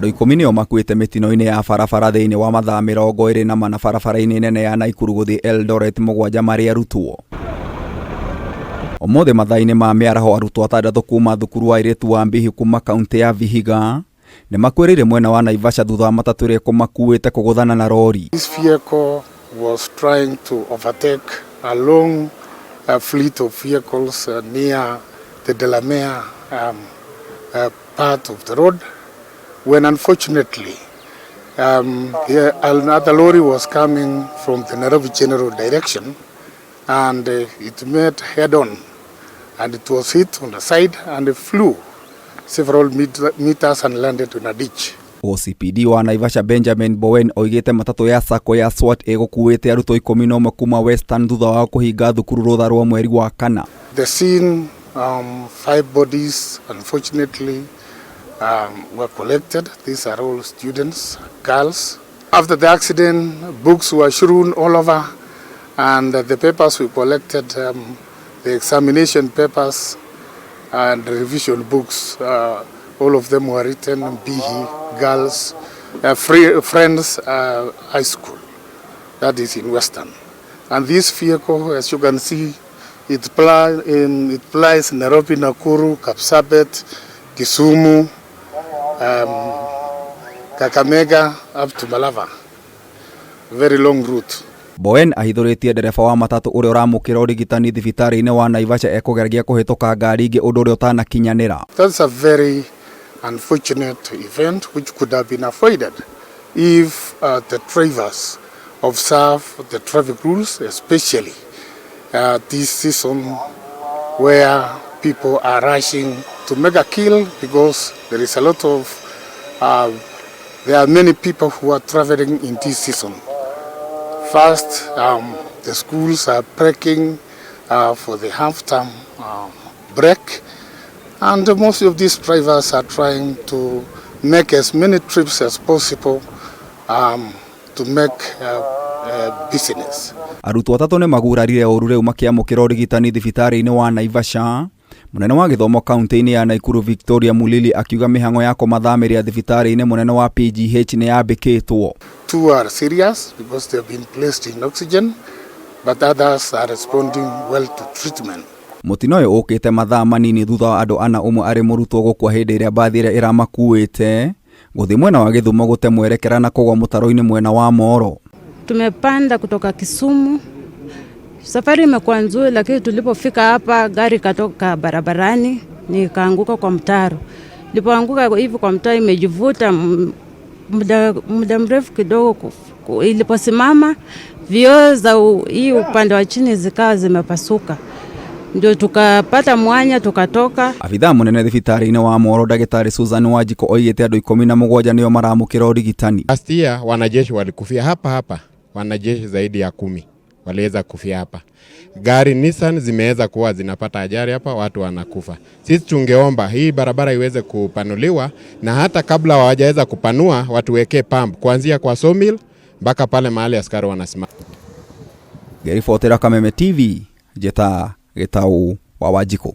Andũ 10 nĩo makuĩte mĩtino-inĩ ya barabara thĩinĩ wa mathaa 24 barabara-inĩ nene ya Naikuru gũthiĩ Eldoret, 7 marĩ arutwo. Ũmũthĩ mathaa-inĩ ma mĩaraho, arutwo 6 kuma thukuru wa airĩtu wa Mbihi kuma kaunti ya Vihiga nĩ makuĩrĩire mwena wa Naivasha thutha wa matatũ ĩrĩa ĩkũmakuĩte kũgũthana na rori. This vehicle was trying to overtake a long fleet of vehicles near the Delamere part of the road when unfortunately another lorry was coming from the Nairobi General direction and it met head on and it was hit on the side and it flew several meters and landed in a ditch. OCPD wa Naivasha Benjamin Bowen oigĩte matatũ ya sacco ya SWAT ĩgũkuĩte arutwo 11 kuma Western thutha wa kũhinga thukuru rũtha rwa mweri wa kana. The scene, five bodies unfortunately were collected. These are all students, girls. After the accident, books were strewn all over and the papers we collected, the examination papers and revision books, all of them were written Mbihi Girls Friends High School, that is in Western. And this vehicle, as you can see, it plies Nairobi, Nakuru, Kapsabet, Kisumu, Kakamega up to Malava. Very long route. Bowen ahithũrĩtie ndereba wa matatũ ũrĩa ũramũkĩra ũrigitani thibitarĩ-inĩ wa Naivasha ekũgeragia kũhĩtũka ngari ingĩ, ũndũ ũrĩa ũtanakinyanĩra. That's a very unfortunate event which could have been avoided if the drivers observe the traffic rules, especially this season where people are rushing to make a kill because there are many people who are traveling in this season. First, the schools are breaking for the half-term break, and most of these drivers are trying to make as many trips as possible to make business. Arutwo 3 nĩ magurarire ũru, rĩu makĩamũkĩra ũrigitani thibitarĩ-inĩ wa Naivasha. Mũnene wa gĩthomo kaunti-inĩ ya Naikuru Victoria Mulili akiuga mĩhang'o ya kũmathamĩria thibitarĩ-inĩ mũnene wa PGH nĩ yambĩkĩtwo. Two are serious because they have been placed in oxygen, but others are responding well to treatment. Mũtino ũyũ ũkĩte mathaa manini thutha wa andũ 4, ũmwe arĩ mũrutwo, gũkua hĩndĩ ĩrĩa mbathi ĩrĩa ĩramakuĩte gũthiĩ mwena wa Gĩthumo gũte mwerekera na kũgwa mũtaro-inĩ mwena wa Moro. Tumepanda kutoka Kisumu. Safari imekuwa nzuri, lakini tulipofika hapa gari katoka barabarani nikaanguka kwa mtaro. Nilipoanguka hivi kwa mtaro imejivuta muda mrefu kidogo, iliposimama vioo za hii upande wa chini zikawa zimepasuka, ndio tukapata mwanya tukatoka. Abithaa mũnene thibitarĩ-inĩ wa Moro ndagĩtarĩ Susan Wanjikũ oigĩte andũ 17 nĩo maramũkĩra ũrigitani. Last year wanajeshi walikufia hapa hapa, wanajeshi zaidi ya 10 waliweza kufia hapa. Gari Nissan zimeweza kuwa zinapata ajali hapa, watu wanakufa. Sisi tungeomba hii barabara iweze kupanuliwa, na hata kabla hawajaweza kupanua watuwekee pump kuanzia kwa sawmill mpaka pale mahali askari wanasimama. Ngĩribotera Kameme TV, njĩta Gĩtau wa Wanjikũ.